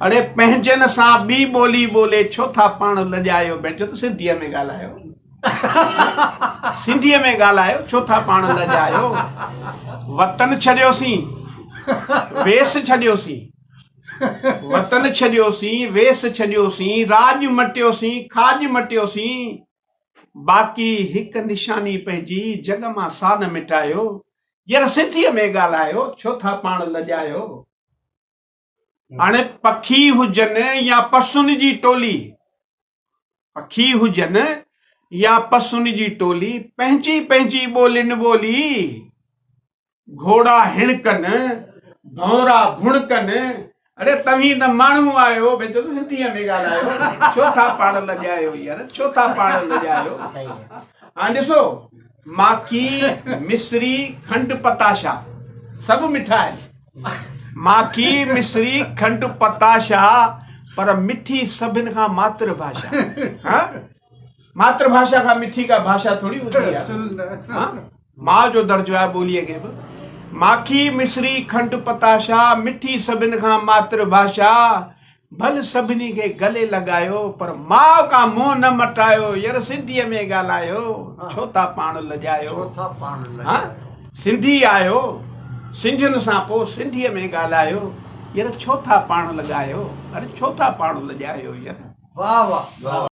اڙي پنهنجن سان ٻي ٻولي ٻولي ڇو ٿا پاڻ لڄايو؟ ڀيڻ چو ته سنڌيء ۾ ڳالهايو، سنڌيء ۾ ڳالهايو، ڇو ٿا پاڻ لڄايو؟ وطن ڇڏيوسين، ويس ڇڏيوسين، وطن ڇڏيوسين، ويس ڇڏيوسين، راڄ مٽيوسين، کاڄ مٽيوسين، باقي هڪ نشاني پنهنجي جڳ مان سا نه مٽايو. ير سنڌيء ۾ ڳالهايو، ڇو ٿا پاڻ لڄايو؟ هاڻي پکي هجن يا پسن جي ٽولي، پکي هجن يا پسن جي ٽولي، پنهنجي پنهنجي ٻولين ٻولي، گهوڙا هڻڪن، ڀونرا ڀڻڪن، اڙي توهين ته ماڻهو آهيو، ڀئي چئو ته سنڌيء ۾ ڳالهايو، ڇو ٿا پاڻ لڄايو يار، ڇو ٿا پاڻ لڄايو. هاڻي ڏسو ماکي، مصري، کنڊ، پتاشا سڀ مٺا آهن. ماکي، مصري، کنڊ، پتاشا پر مٺي سڀن کان ماتر ڀاشا. ها ماتر ڀاشا کان مٺي ڪا ڀاشا ٿوري هوندي آهي. ها ماء جو درجو آهي ٻوليء کي به. ماکي، مصري، کنڊ، پتاشا مٺي سڀن کان ماتر ڀاشا. ڀل سڀني کي گلي لڳايو پر ماء کان منهن نه مٽايو ير سنڌيء ۾ ڳالهايو ڇو ٿا پاڻ لڄايو ها سنڌي آهيو سنڌين سان پو سنڌيء ۾ ڳالهايو ير ڇو ٿا پاڻ لڳايو اري ڇو ٿا پاڻ لڄايو ير. واھ واھ.